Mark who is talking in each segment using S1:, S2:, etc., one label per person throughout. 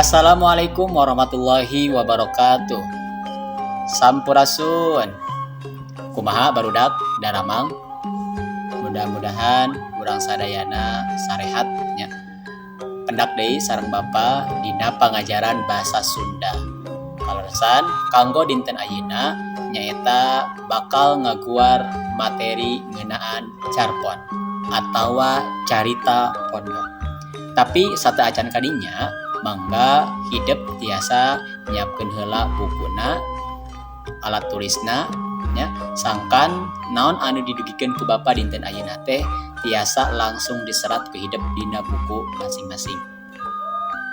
S1: Assalamualaikum warahmatullahi wabarakatuh. Sampurasun. Kumaha, barudak daramang? Mudah-mudahan urang sadayana sarehat nya. Pendak deui sareng Bapa dina pangajaran bahasa Sunda. Kaleresan kanggo dinten ayeuna nyaeta bakal ngaguar materi ngeunaan carpon atawa carita pondok. Tapi sateuacan kadinya, mangga hidep tiasa nyiapkeun heula bukuna, alat tulisna nya, sangkan naon anu didugikeun ku Bapa dinten ayeuna teh tiasa langsung diserat ku hidep dina buku masing-masing.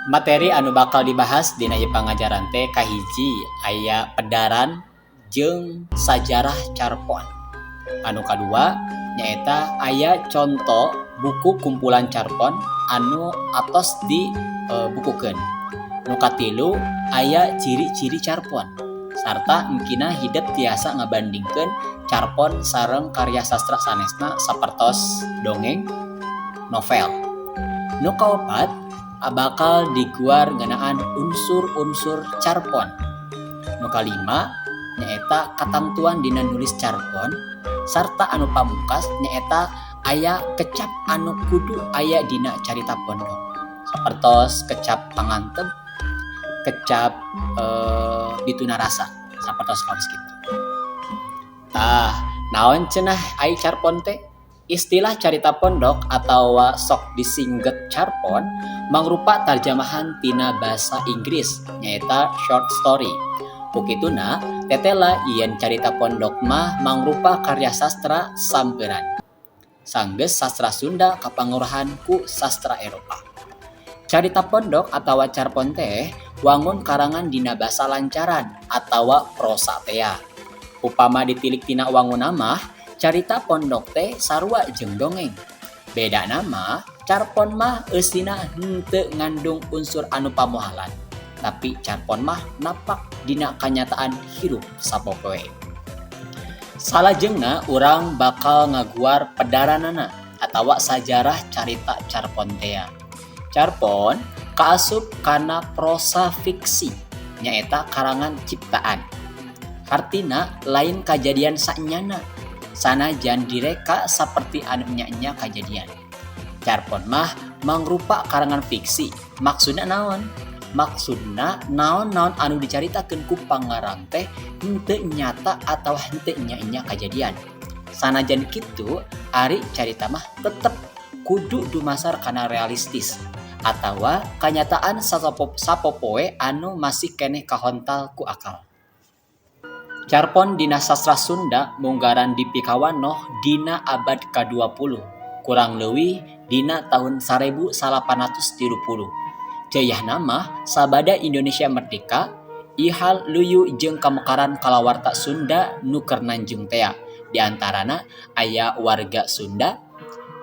S1: Materi anu bakal dibahas dina ieu pangajaran teh kahiji aya pedaran jeung sajarah carpon. Anu kadua nyaeta aya conto buku kumpulan carpon anu atos di bukukeun. Nu katilu aya ciri-ciri carpon sarta mungkinna hidep tiasa ngabandingkeun carpon sareng karya sastra sanesna sapertos dongeng, novel. Nu kaopat bakal diguar ngeunaan unsur-unsur carpon. Nu kalima nyaeta katangtuan dina nulis carpon sarta anu pamungkas nyaeta aya kecap anu kudu aya dina carita pondok, sapertos kecap pangantep, kecap bitunarasa, sapertos kawas kitu. Tah, naon cenah ai carpon teh? Istilah carita pondok atawa sok disingget carpon mangrupa tarjamahan tina bahasa Inggris, nyaeta short story. Ku kituna tetela yen carita pondok mah mangrupa karya sastra samperan sanggeus sastra Sunda kapangaruhan ku sastra Eropa. Carita pondok atawa carpon teh wangun karangan dina basa lancaran atawa prosa tea. Upama ditilik tina wangunna mah, carita pondok teh sarua jeung dongeng. Bedana mah carpon mah eusina henteu ngandung unsur anu pamohalan, tapi carpon mah napak dina kanyataan hirup sapopoe. Salajengna urang bakal ngaguar pedaranana atawa sajarah carita carpon tea. Carpon kaasup kana prosa fiksi, nyaeta karangan ciptaan. Hartina lain kajadian sanyana, sanajan direka saperti anu nya-nya kajadian. Carpon mah mangrupa karangan fiksi. Maksudna naon? Maksudna naon-naon anu dicaritakeun ku pangarang teh henteu nyata atawa henteu nya-nya kajadian. Sanajan kitu, ari carita mah tetep kudu dumasar kana realistis atawa kanyataan sapopoe anu masih keneh kahontal ku akal. Carpon dina sastra Sunda munggaran dipikawanoh dina abad ka-20, kurang leuwih dina tahun 1830. Jayahna mah sabada Indonesia merdeka, ihal luyu jeung kamekaran kalawarta Sunda nu keur nanjung tea. Di antarana aya warga Sunda,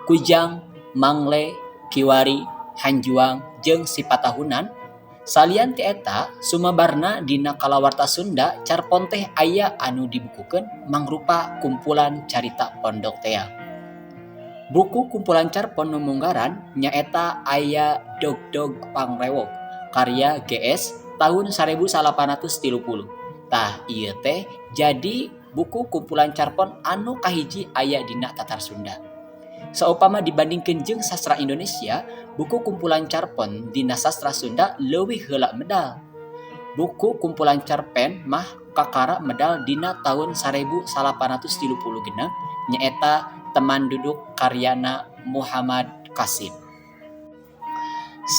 S1: Kujang, Mangle, Kiwari, Hanjuang jeung Sipatahunan. Salian ti eta, sumebarna dina kalawarta Sunda carpon teh aya anu dibukukeun mangrupa kumpulan carita pondok tea. Buku kumpulan carpon nu munggaran nyaeta aya Dogdog Pangrewog karya GS tahun 1830. Tah, ieu teh jadi buku kumpulan carpon anu kahiji aya dina Tatar Sunda. Saupama dibandingkeun jeung sastra Indonesia, buku kumpulan carpon dina sastra Sunda leuwih heula medal. Buku kumpulan cerpen mah kakara medal dina tahun 1836, nyaeta Teman Duduk karyana Muhammad Kasim.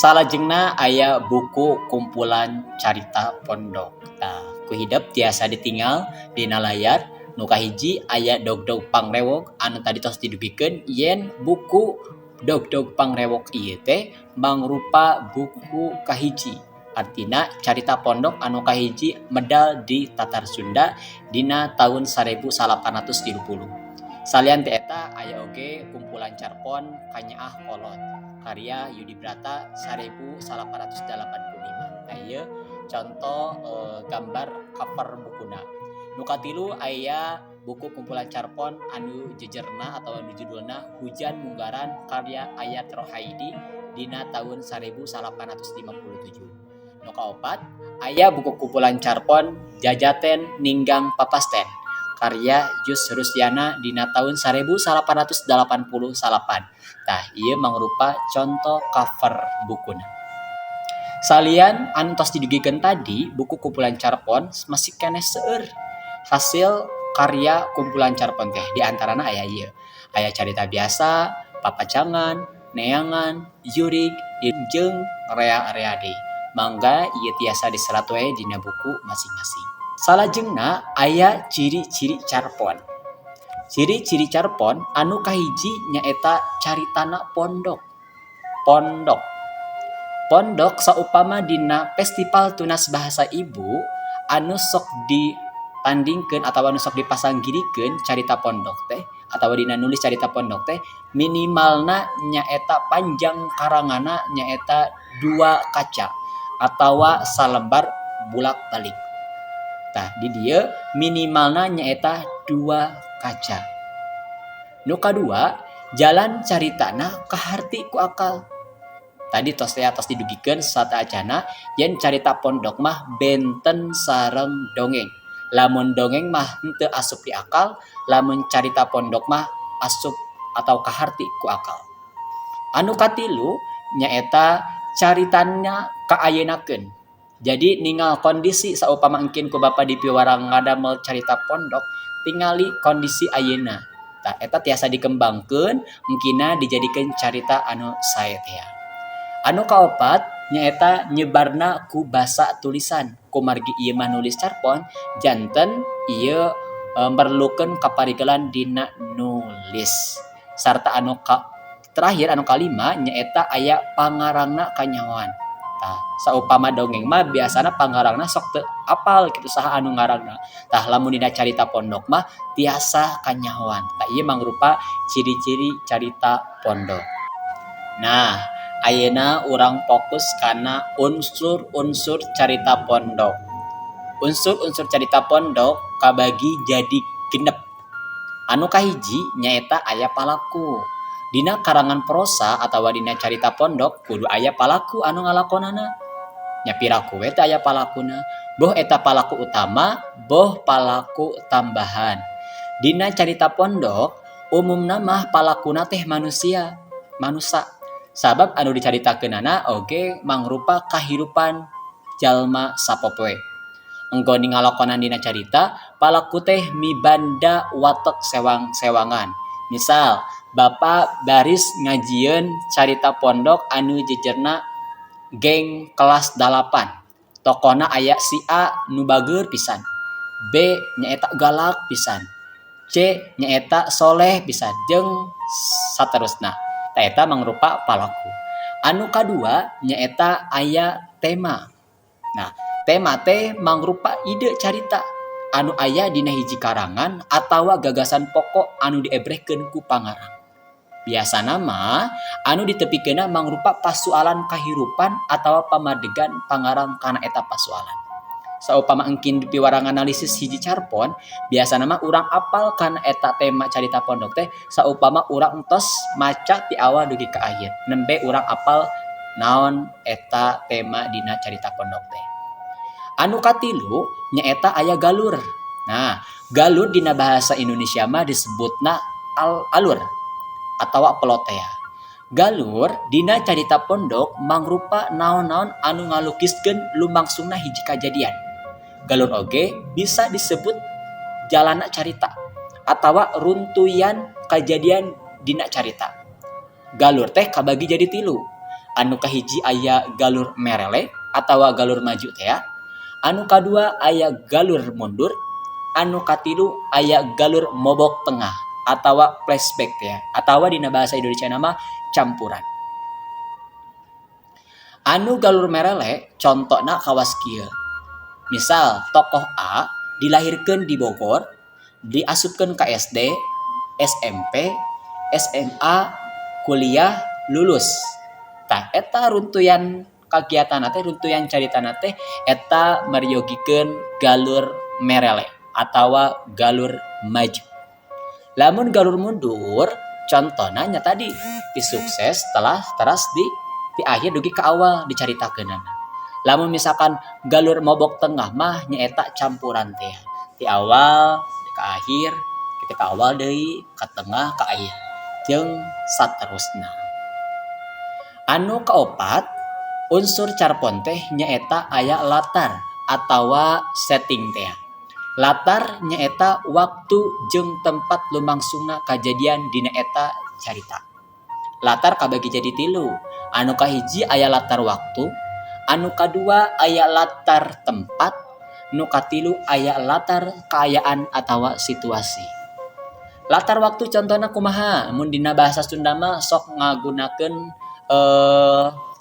S1: Salajengna aya buku kumpulan carita pondok. Tah, ku hidep tiasa ditinggal dina layar. Nu kahiji aya Dogdog Pangrewog anu tadi tos didugikeun yen buku Dogdog Pangrewog ieu teh mangrupa buku kahiji, artina carita pondok anu kahiji medal di Tatar Sunda dina tahun 1830. Salian ti eta aya oge kumpulan carpon Kanyaah Kolot karya Yudi Brata 1885. Nah, ieu contoh gambar cover bukuna. Nu katilu aya buku kumpulan carpon anu jejerna atau anu judulna Hujan Munggaran karya Ayat Rohaidi dina tahun 1857. Nu Nu kaopat, aya buku kumpulan carpon Jajaten Ninggang Papasten karya Jus Rusyana dina taun 1889. Tah, ieu mangrupa contoh cover bukuna. Salian anu tos didugikeun tadi, buku kumpulan carpon masih keneh seueur hasil karya kumpulan carpon teh. Di antarana aya ieu. Aya carita biasa, papacangan, neangan, jurig, jeung rea-rea deui. Mangga ieu tiasa diserat we dina buku masing-masing. Salajengna aya ciri-ciri carpon. Ciri-ciri carpon anu kahiji nyaeta caritana pondok. Pondok. Pondok saupama dina Festival Tunas Bahasa Ibu anu sok ditandingkeun atawa anu sok dipasanggirikeun carita pondok teh atawa dina nulis carita pondok teh minimalna nyaeta panjang karanganna nyaeta 2 kaca atawa salembar bulak-balik. Tah di dieu minimalna nyaeta 2 kaca. Nu kadua, jalan caritana kaharti ku akal. Tadi tos teh tos didugikeun sataacana yen carita pondok mah benten sareng dongeng. Lamun dongeng mah henteu asup di akal, lamun carita pondok mah asup atau kaharti ku akal. Anu katilu nyaeta caritana kaayeunakeun. Jadi ningal kondisi saupama engkin ku bapa dipiwarang ngadamel carita pondok, tingali kondisi ayeuna. Tah eta tiasa dikembangkeun engkina dijadikeun carita anu sae teh. Anu kaopat nyaeta nyebarna ku basa tulisan. Kumargi ieu mah nulis carpon janten ieu merlukeun kaparigelan dina nulis. Sarta anu terakhir anu kalima nyaeta aya pangarangna kanyahoan. Tah saupama dongeng mah biasana pangarangna sok teu apal kitu saha anu ngarangna. Tah lamun dina carita pondok mah tiasa kanyahoan. Tah ieu mangrupa ciri-ciri carita pondok. Nah, ayeuna urang fokus kana unsur-unsur carita pondok. Unsur-unsur carita pondok kabagi jadi 6. Anu kahiji nyaeta aya palaku. Dina karangan prosa atawa dina carita pondok kudu aya palaku anu ngalakonana. Nya piraku we teh aya palakuna. Boh eta palaku utama, boh palaku tambahan. Dina carita pondok umumna mah palakuna teh manusia, manusa. Sabab anu dicaritakeunana oge mangrupa kahirupan jalma sapopoe. Engko ngalakonan dina carita, palaku teh mibanda watek sewang-sewangan. Misal, Bapak baris ngajieun carita pondok anu jejerna geng kelas 8. Tokohna aya si A nu bageur pisan, B nyaeta galak pisan, C nyaeta soleh pisan, jeung saterusna. Tah eta mangrupa palaku. Anu kadua nyaeta aya tema. Nah, tema teh mangrupa ide carita anu aya dina hiji karangan atawa gagasan pokok anu diebrehkeun ku pangarang. Biasana mah anu ditepikeunna mangrupa pasualan kahirupan atawa pamadegan pangarang kana eta pasualan. Saupama engkin dipiwarang analisis hiji carpon, biasana mah urang apal kana eta tema carita pondok teh saupama urang entos maca ti awal dugi ka akhir. Nembe urang apal naon eta tema dina carita pondok teh. Anu katilu nyaeta aya galur. Nah, galur dina bahasa Indonesia mah disebutna alur atawa pelotea. Galur dina carita pondok mangrupa naon-naon anu ngalukiskeun lumangsungna hiji kajadian. Galur oge bisa disebut jalana carita atawa runtuyan kajadian dina carita. Galur teh kabagi jadi 3. Anu kahiji aya galur merele atawa galur maju teh ya. Anu kadua aya galur mundur, anu katilu aya galur mobok tengah atawa flashback teh ya, atawa dina bahasa Indonesia nama campuran. Anu galur merele contona kawas kieu. Misal tokoh A dilahirkeun di Bogor, diasupkeun ka SD, SMP, SMA, kuliah, lulus. Tah eta runtuyan kagiatan teh, runtuyan caritana teh eta meryogikeun galur merele atawa galur maju. Lamun galur mundur, contohna nya tadi di sukses telah teras di akhir dugi ke awal dicaritakeunana. Lamun misalkan galur mobok tengah mah nyaeta campuran teh ti awal ke akhir, ketika awal deui ka tengah ka akhir jeung saterusna. Anu kaopat, unsur carpon teh nyaeta aya latar atawa setting teh. Latar nyaeta waktu jeung tempat lumangsungna kajadian dina eta carita. Latar kabagi jadi tilu. Anu kahiji aya latar waktu, anu kadua aya latar tempat, nu katilu aya latar kaayaan atawa situasi. Latar waktu contohna kumaha? Mun dina bahasa Sunda mah sok ngagunakeun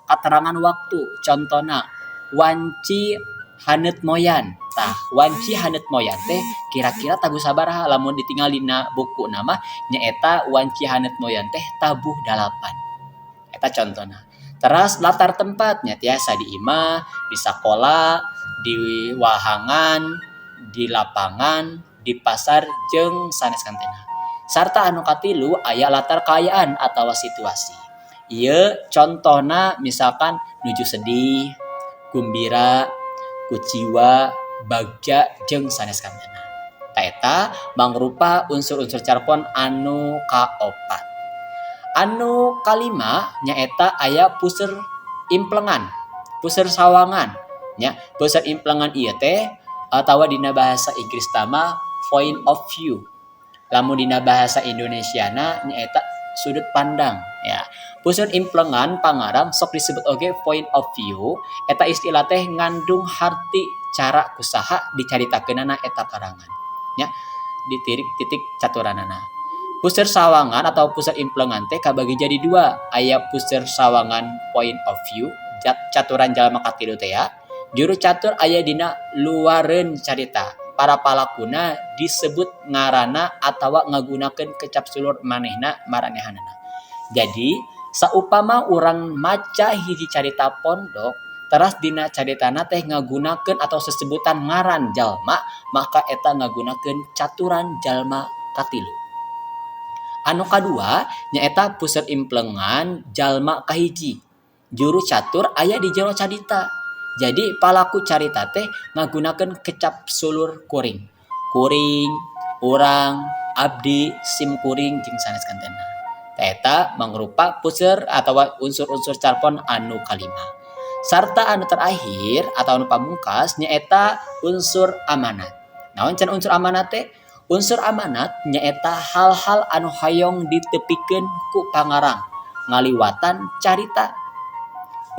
S1: katerangan waktu. Contohna wanci haneut moyan. Tah, wanci haneut moyan teh kira-kira tabuh sabaraha? Lamun ditinggal dina buku nama nyaeta wanci haneut moyan teh tabuh 8. Eta contohna. Teras latar tempatnya tiasa di imah, di sakola, di wahangan, di lapangan, di pasar jeung sanes kantena. Sarta anu katilu aya latar kaayaan atawa situasi. Ieu contohna misalkan nuju sedih, gumbira, kuciwa, bagja jeung sanes kantena. Tah, eta mangrupa unsur-unsur carpon anu kaopat. Anu kalima nyaeta aya puseur implengan, puseur sawangan nya. Puseur implengan ieu teh atawa dina bahasa Inggris tama point of view. Lamun dina bahasa Indonesiana nyaeta sudut pandang ya. Puseur implengan pangarang sok disebut oge point of view. Eta istilah teh ngandung harti cara kusaha dicaritakeunana eta karangan nya, ditirik titik caturanana. Puseur sawangan atau puseur implengan teh kabagi jadi dua. Aya puseur sawangan point of view, caturan jalma katilu teh ya. Juru catur aya dina luareun carita. Para palakuna disebut ngarana atawa ngagunakeun kecap sulur manehna maranehanana. Jadi saupama urang maca hiji carita pondok, teras dina caritana teh ngagunakeun atau sesebutan ngaran jalma, maka eta ngagunakeun caturan jalma katilu. Anu kadua nyaeta puseur implengan jalma kahiji. Juru catur aya di jero carita. Jadi palaku carita teh ngagunakeun kecap sulur kuring. Kuring, urang, abdi, sim kuring jeung sanes kantena. Eta mangrupa puseur atawa unsur-unsur carpon anu kalima. Sarta anu terakhir atau anu pamungkas nyaeta unsur amanat. Naon cenah unsur amanat teh? Unsur amanat nyaeta hal-hal anu hayong ditepikeun ku pangarang ngaliwatan carita.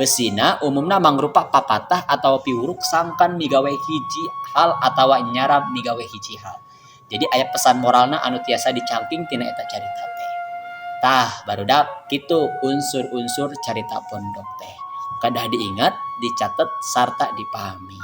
S1: Eusina umumna mangrupa papatah atau piwuruk sangkan migawe hiji hal atawa nyaram migawe hiji hal. Jadi aya pesan moralna anu tiasa dicangking tina eta carita teh. Tah, barudak, kitu unsur-unsur carita pondok teh. Kedah diingat, dicatat, sarta dipahami.